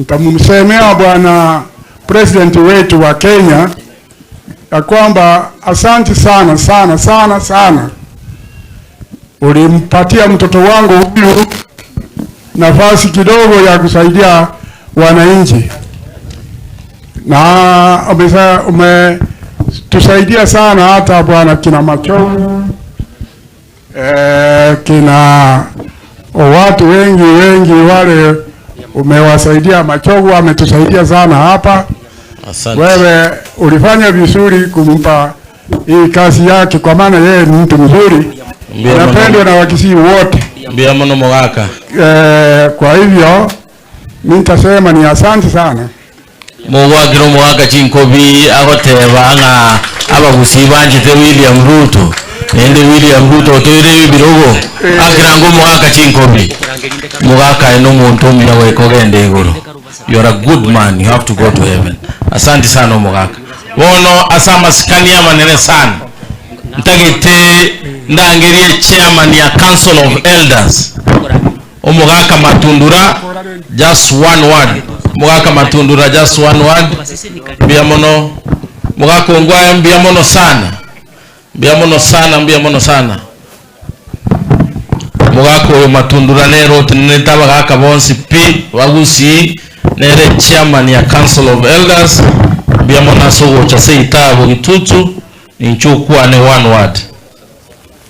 Nitamsemea bwana president wetu wa Kenya ya kwamba asanti sana sana sana sana, ulimpatia mtoto wangu huyu nafasi kidogo ya kusaidia wananchi na umetusaidia sana hata bwana kina Macho eh, kina watu wengi wengi wale umewasaidia. Machogu ametusaidia sana hapa. Asante. Wewe ulifanya vizuri kumpa hii kazi yake, kwa maana yeye ni mtu mzuri, Mbia anapendwa na Wakisii wote. Mbuya mono mogaka. Eh, kwa hivyo mi nitasema ni asante sana. Mogwakera omogaka chinkobi agoteba ng'a abagusii banchete William Ruto, naende William Ruto otoire ebirogo, akera ng'a omogaka chinkobi. Mogaka aye nomonto omuya goika ogende igoro. You are a good man, you have to go to heaven. Asanti sana omogaka. Bono ase amasikani amanene sana, ntagete ndangerie chairman ya Council of Elders, Omogaka Matundura, just one word. Omogaka Matundura, just one word. Mbuya mono. Omogaka Ongwae, mbuya mono sana. Mbuya mono sana, mbuya mono sana. Omogaka oyo Matundura nere otenenete abagaka bonsi pi ba Gusii, nere chairman ya Council of Elders. Mbuya mono ase ogocha seito abwo Gitutu, ninche okwane one word.